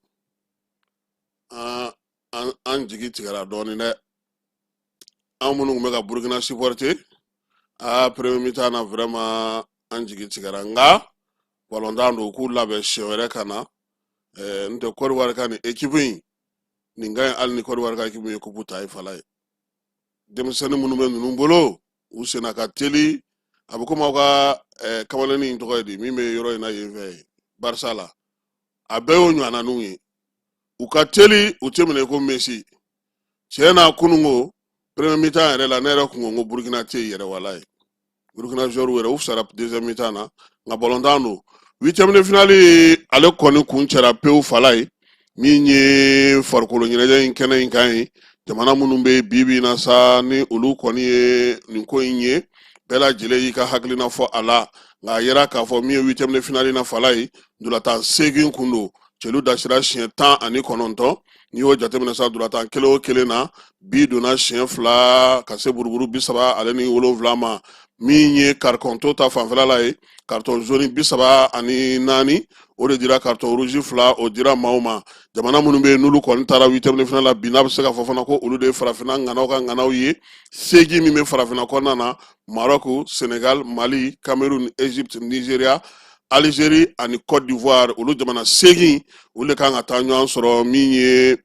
an jigi tigɛra dɔɔnin dɛ, an minnu tun bɛ ka Burukina supporter. Aa, premier mi-temps na, vraiment an jigi tigɛra, nka balontan don, k'u labɛn siɲɛ wɛrɛ ka na. N tɛ Côte d'Ivoire ka nin équipe in, nin ka ɲi hali ni Côte d'Ivoire ka équipe ye coupe ta ye. Falaye, denmisɛnnin minnu bɛ ninnu bolo, u senna ka teli, a bɛ komi aw ka kamalennin in tɔgɔ ye di, min bɛ yɔrɔ in na yen fɛ Barça la, a bɛɛ y'o ɲɔgɔnnaninw ye, u ka teli, u tɛ minɛ ko Messi. Tiɲɛ na, kunun ko premier mi-temps yɛrɛ la, ne yɛrɛ kun ko n ko Burukina tɛ yen yɛrɛ. Walayi, Burukina joueur yɛrɛ u fisayara deuxième mi-temps na, nka balontan don. Huitième de finale ale kɔni kuncɛra pewu. Falaye, min ye farikolo ɲɛnajɛ in kɛnɛ in kan ye, jamana minnu bɛ bi bi in na sa, ni olu kɔni ye nin ko in ye, bɛɛ lajɛlen y'i ka hakilina fɔ a la. Nka a yera k'a fɔ min ye huitième de finale na, Falaye, ntolatan 8 kun don, celu dasira siɲɛ 19. N'i y'o jateminɛ sa, ntolatan kelen o kelen na, bi donna siɲɛ 2 ka se buruburu 37 ma. Min ye carton ta fanfɛla la ye, carton jaune 34, o de dira, carton rouge 2, o dira maaw ma. Jamana minnu bɛ yen n'olu kɔni taara huitième de finale la bi, n'a bɛ se ka fɔ fana ko olu de ye farafinna ŋanaw ka ŋanaw ye, 8 min bɛ farafinna kɔnɔna na: Maroc, Sénégal, Mali, Cameroun, Égypte, Nigeria, Algérie ani Côte d'Ivoire. Olu jamana 8, olu de kan ka taa ɲɔgɔn sɔrɔ min ye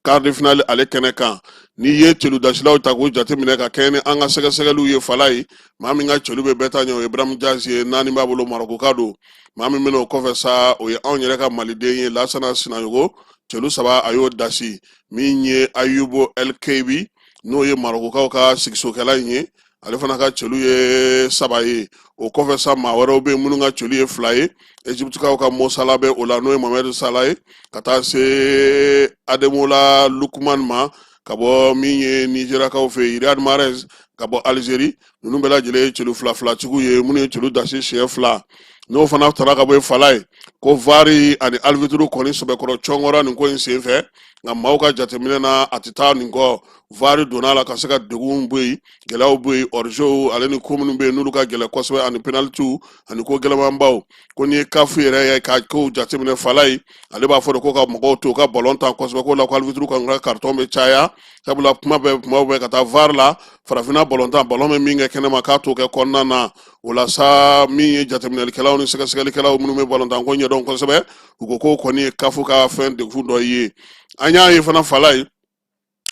quart de finale ale kɛnɛ kan. N'i ye celudasilaw ta k'o jateminɛ ka kɛɲɛ ni an ka sɛgɛsɛgɛliw ye, Falaye, maa min ka celu bɛ bɛɛ ta ɲɛ, o ye Brahim Diaz ye, 4 b'a bolo, Marɔkuka don. Maa min bɛna o kɔfɛ sa, o ye anw yɛrɛ ka maliden ye, Lasana Sinayogo, celu 3 a y'o dasi. Min ye Ayubo El Kaabi, n'o ye Marɔkukaw ka sigisokɛla in ye, ale fana ka celu ye 3 ye. O kɔfɛ sa, maa wɛrɛw bɛ yen minnu ka celu ye 2 ye. Egyptekaw ka Mo Salah bɛ o la, n'o ye Mohamed Salah ye, ka taa se Ademola Lookman ma ka bɔ min ye Nigériakaw fɛ yen, Riyad Mahrez ka bɔ Algérie. Ninnu bɛɛ lajɛlen ye celu fila filatigiw ye, minnu ye celu dasi siɲɛ 2. N'o fana taara ka bɔ yen, Falaye, ko VAR ani arbitre kɔni sɛbɛkɔrɔ cɔngɔra nin ko in senfɛ, nka maaw ka jateminɛ na, a tɛ taa nin kɔ. VAR donna a la ka se ka degun bɔ yen, gɛlɛyaw bɔ yen, hors-jeu ale ni ko minnu bɛ yen n'olu ka gɛlɛn kosɛbɛ, ani penalitiw ani ko gɛlɛnmanbaw. Ko n'i ye CAF yɛrɛ ye ka kow jateminɛ, Falaye, ale b'a fɔ de ko ka mɔgɔw to u ka balon tan kosɛbɛ, k'o la ko arbitre kan ka carton bɛ caya, sabula kuma bɛɛ kuma bɛɛ ka taa VAR la, farafinna balon tan, balon bɛ min kɛ kɛnɛma k'a t'o kɛ kɔnɔna na. O la sa, min ye jateminɛlikɛlaw ni sɛgɛsɛgɛlikɛlaw minnu bɛ balontan ko ɲɛdɔn kosɛbɛ, u ko k'o kɔni ye CAF ka fɛn degun dɔ ye. An y'a ye fana, Falaye,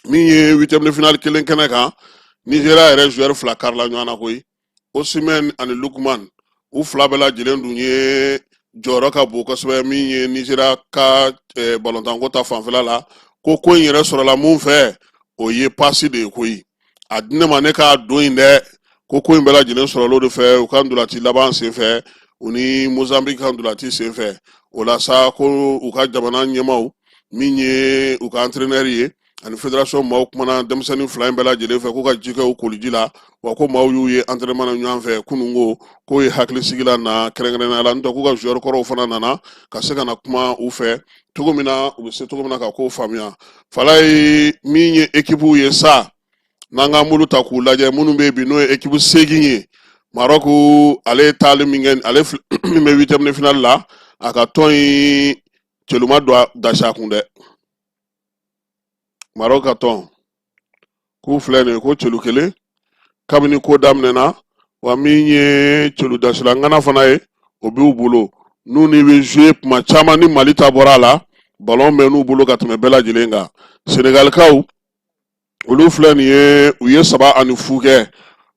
min ye huitième de finale kelen kɛnɛ kan, Nigéria yɛrɛ joueur fila karila ɲɔgɔn na koyi, Osimhen ani Lookman. U fila bɛɛ lajɛlen dun ye jɔyɔrɔ ka bon kosɛbɛ min ye Nigéria ka balontanko ta fanfɛla la. Ko ko in yɛrɛ sɔrɔla mun fɛ, o ye pasi de ye koyi. A di ne ma ne k'a don in dɛ. Ko ko in bɛɛ lajɛlen sɔrɔla o de fɛ, u ka ntolaci laban senfɛ, u ni Mozambique ka ntolaci senfɛ. O la sa, ko u ka jamana ɲɛmaaw, min ye u ka entraîneur ye, ani fédération maaw kumana denmisɛnnin fila in bɛɛ lajɛlen fɛ k'u ka ji kɛ u koliji la, wa ko maaw y'u ye entraînement na ɲɔgɔn fɛ kunun ko k'o ye hakilisigi la na kɛrɛnkɛrɛnnenya la. N'o tɛ, k'u ka joueur kɔrɔw fana nana ka se ka na kuma u fɛ cogo min na, u bɛ se cogo min na ka kow faamuya. Falaye, min ye équipe ye sa, n'an k'an bolo ta k'u lajɛ, minnu bɛ yen bi, n'o ye équipe 8 ye, Maroc ale ye taali min kɛ, ale min bɛ huitième de finale la, a ka tɔn in celu ma don dasi a kun dɛ. Maroc ka tɔn k'u filɛ nin ye, ko celu kelen kabini ko daminɛna, wa min ye celu dasila ŋana fana ye, o b'u bolo, n'u ni bɛ jouer kuma caman. Ni Mali ta bɔra a la, ballon bɛ n'u bolo ka tɛmɛ bɛɛ lajɛlen kan. Senegalikaw, olu filɛ nin ye, u ye 3-0 kɛ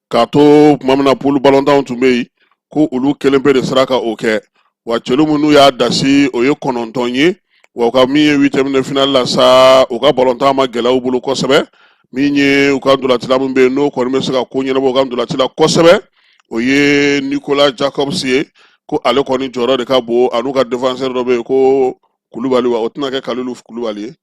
k'a to tuma min na poule balontanw tun bɛ yen, ko olu kelen pe de sera ka o kɛ. Wa celu minnu y'a dasi, o ye 9 ye. Wa u ka min ye huitième de finale la sa, u ka balontan ma gɛlɛya u bolo kosɛbɛ. Min ye u ka ntolacila min bɛ yen, n'o kɔni bɛ se ka ko ɲɛnabɔ u ka ntolaci la kosɛbɛ, o ye Nicolas Jacobs ye, ko ale kɔni jɔyɔrɔ de ka bon, an'u ka défenseur dɔ bɛ yen ko Kulubali, wa o tɛna kɛ Kalilu Kulubali ye,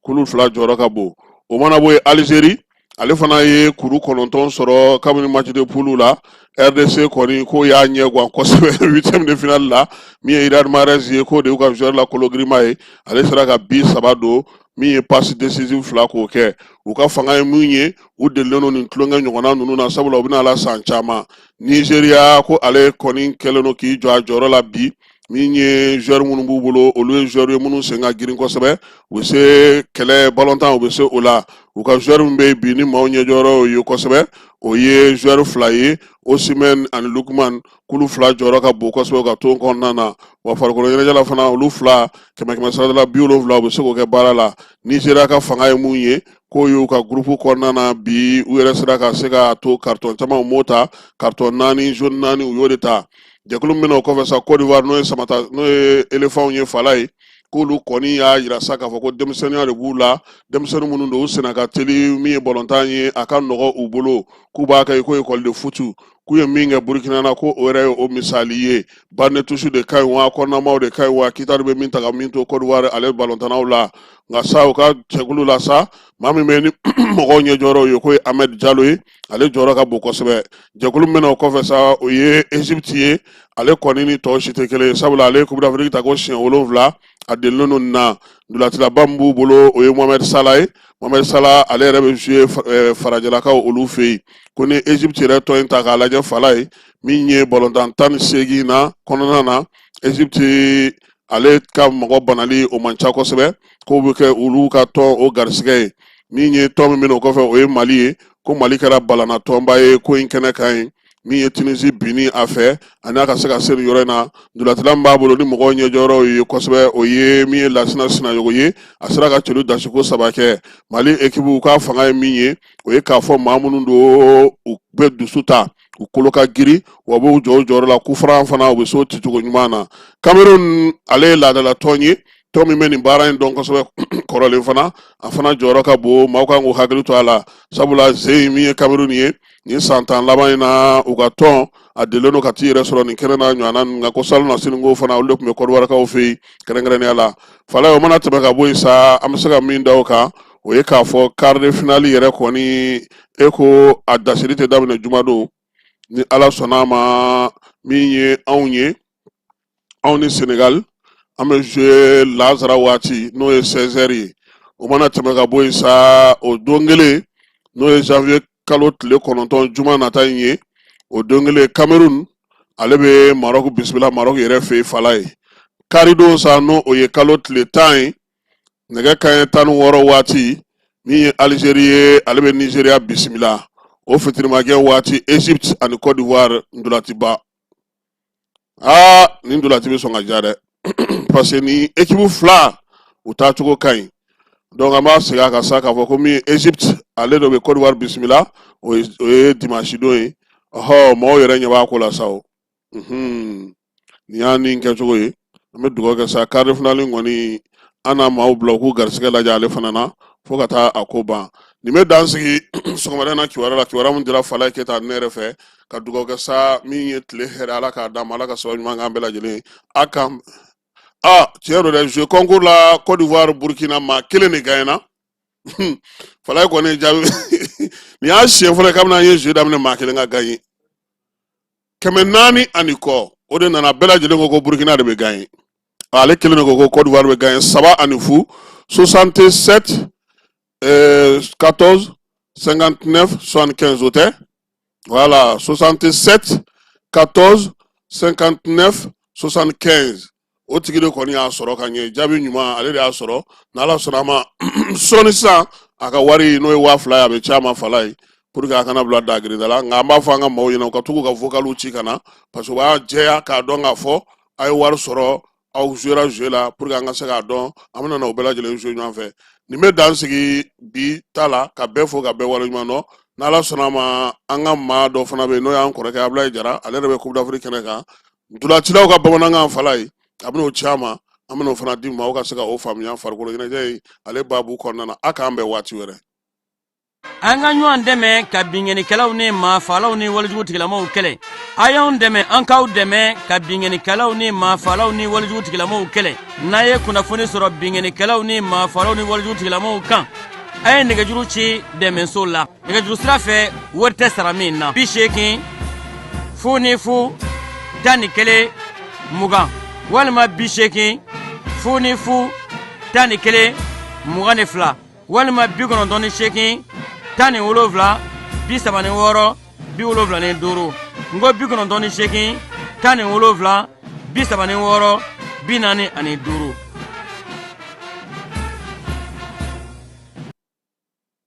k'olu fila jɔyɔrɔ ka bon. O mana bɔ yen, Alizeri ale fana ye kuru 9 sɔrɔ kabini match de poule la. RDC kɔni k'o y'a ɲɛ gan kosɛbɛ huitième de finale la. Min ye Riyad Mahrez ye, k'o de y'u ka joueur la kologirima ye, ale sera ka bi 3 don, min ye passe décisive 2 k'o kɛ. U ka fanga ye min ye, u delilen don nin tulonkɛ ɲɔgɔnna ninnu na, sabula u bɛna la san caman. Nigeria ko ale kɔni kɛlen don k'i jɔ a jɔyɔrɔ la bi. Min ye joueur minnu b'u bolo, olu ye joueur ye minnu sen ka girin kosɛbɛ, u bɛ se kɛlɛ balontan, u bɛ se o la. U ka joueur min bɛ yen bi ni maaw ɲɛjɔyɔrɔ ye kosɛbɛ, o ye joueur 2 ye, Osimhen ani Lookman, k'olu 2 jɔyɔrɔ ka bon kosɛbɛ u ka tɔn kɔnɔna na. Wa farikolo ɲɛnajɛ la fana, olu 2 kɛmɛ kɛmɛ sarada la 70, u bɛ se k'o kɛ baara la. Nigeria ka fanga ye mun ye, k'o y'u ka groupe kɔnɔna na bi, u yɛrɛ sera ka se ka to carton caman, u m'o ta, carton 4, jaune 4, u y'o de ta. Jɛkulu min bɛna o kɔfɛ sa, Côte d'Ivoire, n'o ye samata, n'o ye éléphants ye, fala ye, k'olu kɔni y'a yira sa k'a fɔ ko denmisɛnninya de b'u la, denmisɛnnin minnu don, u senna ka teli, min ye balontan ye, a ka nɔgɔ u bolo, k'u b'a kɛ i ko école de foot. K'u ye min kɛ Burukina na, ko o yɛrɛ ye o misali ye. Banc de touche de ka ɲi wa, kɔnɔnamaw de ka ɲi wa, kita bɛ min ta ka min to Côte d'Ivoire ale balontannaw la. Nka sa, u ka jɛkulu la sa, maa min bɛ ni mɔgɔw ɲɛjɔyɔrɔ ye, k'o ye Amad Diallo ye, ale jɔyɔrɔ ka bon kosɛbɛ. Jɛkulu min bɛna o kɔfɛ sa, o ye Egypte ye. Ale kɔni ni tɔw si tɛ kelen ye, sabula ale ye Coupe d'Afrique ta ko siɲɛ 7, a delilen don nin na. Ntolatilaba min b'u bolo, o ye Mohamed Salah ye. Mohamed Salah, ale yɛrɛ bɛ jouer farajɛlakaw olu fɛ yen. Ko ni Egypte yɛrɛ tɔn in ta k'a lajɛ, fala ye, min ye balontan 18 na kɔnɔna na, Egypte ale ka mɔgɔ banali o man ca kosɛbɛ, k'o bɛ kɛ olu ka tɔn o garisɛgɛ ye. Min ye tɔn min bɛ o kɔfɛ, o ye Mali ye. Ko Mali kɛra balanna tɔnba ye ko in kɛnɛ kan ye, min ye Tunisie binni a fɛ ani a ka se ka se nin yɔrɔ in na. Ntolacila min b'a bolo ni mɔgɔw ɲɛjɔyɔrɔ ye kosɛbɛ, o ye min ye Lasina Sinayogo ye, a sera ka celu dasiko 3 kɛ. Mali ekipu k'a fanga ye min ye, o ye k'a fɔ maa minnu don, u bɛ dusu ta, u kolo ka girin, wa u b'u jɔ u jɔyɔrɔ la. Coup franc fana, u bɛ se o cicogo ɲuman na. Cameroun, ale ye laadala tɔn ye, tɔn min bɛ nin baara in dɔn kosɛbɛ kɔrɔlen fana, a fana jɔyɔrɔ ka bon, maaw kan k'u hakili to a la, sabula ze min ye Cameroun ye nin san 10 laban in na, u ka tɔn a delilen don ka t'i yɛrɛ sɔrɔ nin kɛnɛ na ɲɔgɔnna ninnu. Nka ko salon na siniko fana, olu de tun bɛ Kɔdiwarikaw fɛ yen kɛrɛnkɛrɛnnenya la. Fala, o mana tɛmɛ ka bɔ yen sa, an bɛ se ka min da o kan, o ye k'a fɔ quart de finale yɛrɛ kɔni, e ko a dasiri tɛ daminɛ jumadon ni Ala sɔnna a ma. Min ye anw ye, anw ni Senegal, an bɛ jouer lazara waati, n'o ye 16 heures ye. O mana tɛmɛ ka bɔ yen sa, o don kelen, n'o ye janvier kalo tile 9, juma nata in ye, o don kelen, Cameroun ale bɛ Maroc bisimila Maroc yɛrɛ fɛ yen, fala ye. Karidon sa, n'o o ye kalo tile 10 ye, nɛgɛ kanɲɛ 16 waati, min ye Algérie ye, ale bɛ Nigeria bisimila. O fitirimakɛ waati, Egypte ani Côte d'Ivoire ntolaciba. Aa, nin ntolaci bɛ sɔn ka diya dɛ, parce que ni équipe 2, u taacogo ka ɲi. Donc an b'a segin a kan sa k'a fɔ ko min ye Egypte, ale de bɛ Côte d'Ivoire bisimila, o ye dimanche don ye. Ɔhɔ, mɔgɔw yɛrɛ ɲɛ b'a ko la sa o. Nin y'a nin kɛcogo ye. An bɛ dugawu kɛ sa, quart de finale kɔni, an na maaw bila u k'u garisɛgɛ lajɛ ale fana na fo ka taa a ko ban. Nin bɛ dan sigi sɔgɔmada in na kibaruya la, kibaruya min dira Falaye Keyita ne yɛrɛ fɛ. Ka dugawu kɛ sa, min ye tile hɛrɛ, Ala k'a d'an ma, Ala ka sababu ɲuman k'an bɛɛ lajɛlen. A kan a tiɲɛ don dɛ, jeu concours la, Côte d'Ivoire Burkina, maa kelen de gagnera. Falaye kɔni jaabi, nin y'a siɲɛ fɔlɔ ye kabini an ye jeu daminɛ maa kelen ka gagner. 400 ani kɔ, o de nana, bɛɛ lajɛlen ko ko Burkina de bɛ gagner, ale kelen de ko ko Côte d'Ivoire bɛ gagner 3-0. 67 14 59 75, o tɛ? Voilà, 67 14 59 75, o tigi de kɔni y'a sɔrɔ ka ɲɛ. Jaabi ɲuman, ale de y'a sɔrɔ. N'Ala sɔnna a ma, sɔɔni sisan, a ka wari, n'o ye 2000 ye, a bɛ ci a ma, fala ye, pour que a kana bila dagirida la. Nka an b'a fɔ an ka maaw ɲɛna, u ka tugu ka vocaliw ci ka na, parce que u b'a jɛya k'a dɔn k'a fɔ a ye wari sɔrɔ, aw jouera jeu la, pour que an ka se k'a dɔn an bɛna na o bɛɛ lajɛlen jouer ɲɔgɔn fɛ. Nin bɛ dan sigi bi ta la, ka bɛɛ fo ka bɛɛ waleɲuman dɔn. N'Ala sɔnna a ma, an ka maa dɔ fana bɛ yen, n'o y'an kɔrɔkɛ Abulayi Jara, ale yɛrɛ bɛ Coupe d'Afrique kɛnɛ kan, ntolacilaw ka bamanankan, fala ye, a bɛn'o ci a ma, an bɛn'o fana di maaw ka se ka o faamuya farikolo ɲɛnajɛ ye ale baabu kɔnɔna na. A k'an bɛn waati wɛrɛ.
An ka ɲɔgɔn dɛmɛ ka binkannikɛlaw ni maafalaw ni walejugu tigilamaw kɛlɛ. A y'anw dɛmɛ, an k'aw dɛmɛ ka binkannikɛlaw ni maafalaw ni walejugu tigilamaw kɛlɛ. N'a ye kunnafoni sɔrɔ binkannikɛlaw ni maafalaw ni walejugu tigilamaw kan, A ye nɛgɛjuru ci dɛmɛso la nɛgɛjuru sira fɛ, wari tɛ sara min na: 80 00 11 20 walima 80 00 11 22 walima 98 17 36 75. N ko 98 17 36 45.